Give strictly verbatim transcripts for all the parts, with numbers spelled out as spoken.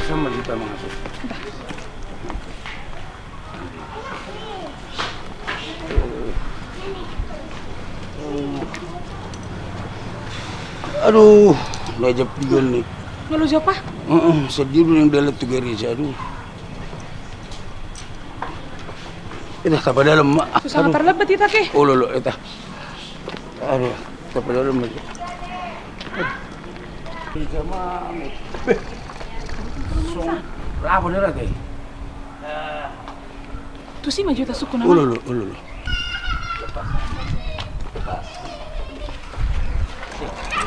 Sama kita, Mang. Aduh, na jam piga ni? Nga loja, Pa? Heeh, sedih dulu yang dalan tu gareja, aduh. Ita tapa dalam, Mak. Susah. Aduh. Tarlambat ita, ke? Olo, olo, ita. Aduh, tapa dalam, Mak. Bisa, Mak. Song, apa dia, ke? Tusi ma jo tasungkun, Amang. Olo, olo, olo, olo.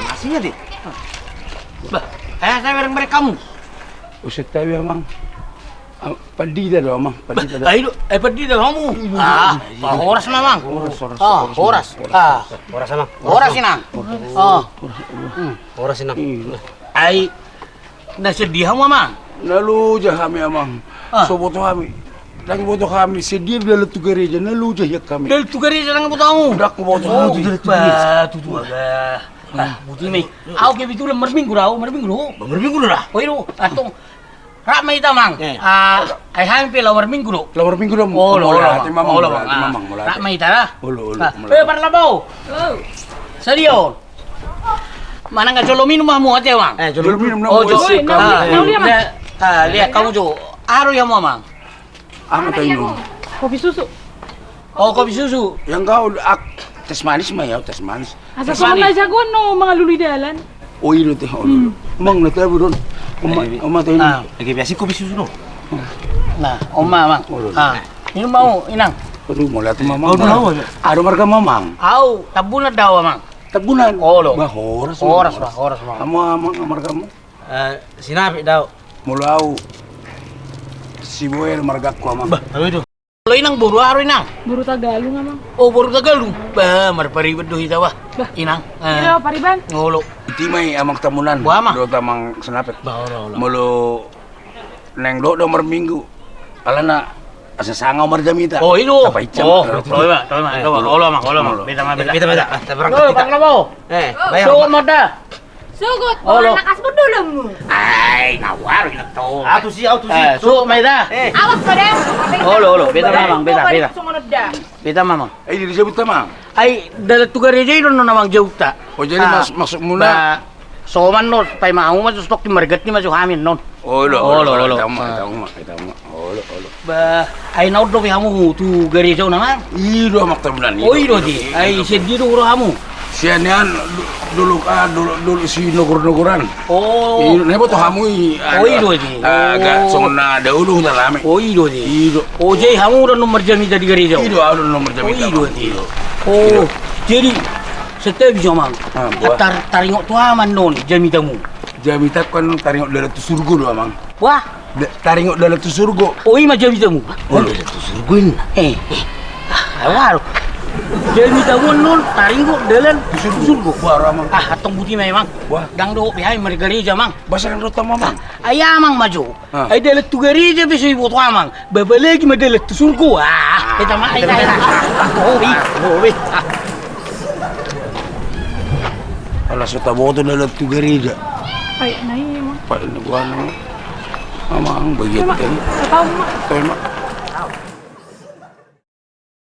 Masihnya, di? Bah, eh, saya bareng-bareng kamu. Buset, tapi, Amang. Ah, pandita do, Amang, pandita do. Bah, ayo, eh, pandita do hamu. Iya, iya, ah, iya. Bah, horas ma, Amang. Horas, horas, ah, horas, horas. Ah. Horas, Amang. Horas, Inang. Horas. Ah. Horas, Inang. Iya. Ai, na sedih hamu, Amang? Na loja hami, Amang. Ah. So boto hami. Ndang boto hami, sedih dalan tu gareja, na loja hian hami. Dalan tu gareja ndang boto hamu? Ndang boto hami. Oh, bah, tutu aga. Ah, buti ma i. Au kebetulan marminggu do au, marminggu do. Marminggu do da? Oh, i do. Antong. Rap ma ita, Amang. Eh. Ah, ai hami pe laho marminggu do. Laho marminggu do. Olo, olo, Amang. Olo, Amang. Rap ma ita da. Olo, olo. Eh, parlabau. Sadia on. Manang jolo minum hamu ate, Amang? Eh, jolo minum. Oh, jolo minum. Lihat kamu jo. Aha do i hamu, Amang? Aha do i hamu? Kopi susu. Oh, kopi susu. Yang kau, ak, teh manis ma i, teh manis. Asa songon na jagoan do mangalului dalan. Oh, i do ate, olo. Amang, na tabu don. Oma, oma, teh. Ah, lagi biasa kopi susu do. Nah, oma, Amang. Ah, minum hamu, Inang. Aduh, mauliate ma, Amang. Aha do margamu, Amang? Au, Tambunan do au, Amang. Tambunan? Olo. Bah, horas, horas, bah, horas, bah. Hamu, Amang, margamu? Eh, Sinapik do au. Molo au, Siboel margaku, Amang. Bah, au i do. Molo Inang boru aha do, Inang? Boru Tagalung, Amang. Oh, boru Tagalung. Bah, marpariban do hita, bah. Bah. Inang. Olo, pariban. Olo. Iti ma i, Amang Tambunan. Bah, Amang. Dohot Amang Sinapik. Bah, olo, olo. Molo naeng dohot do marminggu. Alana asa sanga marjamita. Oh, i do. Tapa icam. Oh, tapa icam. Olo, Amang, olo, Amang. Beta ma, beta. Beta, beta. Ah, berangkat kita. Parlabau. Eh, bayar. Sogot ma da. Sogot, olo. Anak asbun dulu mu. Ai, nawar ina to. Au tusi, au tusi. Eh, sogot ma da. Eh. Awas pada. Olo, olo, beta ma, Amang, beta, beta. Beta ma, Amang. Eh, di jabu ta, Amang. Ai, dalan tu gareja i do annon, Amang, jabu ta. Oh, jadi mas-, maksudmuna? Ba, soman do, paima hamu ma jo, stok di marganti ma jo hami annon. Olo, olo, olo. Ita ma, ita ma, ita ma. Olo, olo. Bah, ai na on dope hamu tu gareja on, Amang? I do, Amang Tambunan. Oh, i do ate. Ai sian dia do ro hamu? Sian nian, do-, dolok, ah, dolok, dolok si nogor-nogoran. Oh. I do, na boto hamu i, oh, i do ate. Agak songon na dahulu huta rame. Oh, i do ate. I do. Oh, jadi hamu do annon marjamita di gareja on? I do, au do annon marjamita. Oh, i do ate. I do. Oh, jadi, santabi jo, Amang. Ah, bah. Tar-, taringot tu aha ma annon jamitamu? Jamitaku annon taringot dalan tu surgo do, Amang. Wah. Da-, taringot dalan tu surgo. Oh, i ma jamitamu? Oh, dalan tu surgo inna. Eh, eh. Ah, wah. Jamitamu annon taringot dalan tu surgo. Bah, ro, Amang. Ah, antong buti ma i, Amang. Wah. Ndang dohot be hami margareja, Amang. Boasa ndang dohot hamu, Amang? Ai Amang ma jo. Ah. Ai dalan tu gareja pe so diboto Amang. Ba apalagi ma dalan tu surgo. Ah, ah, ita ma, ita, ita, ita. Hobi, hobi. Ala so taboto dalan tu gareja. Ai, na i, Amang. Pai na goana. Amang, bagian tadi. Tahu, Mak. Tahu, Mak.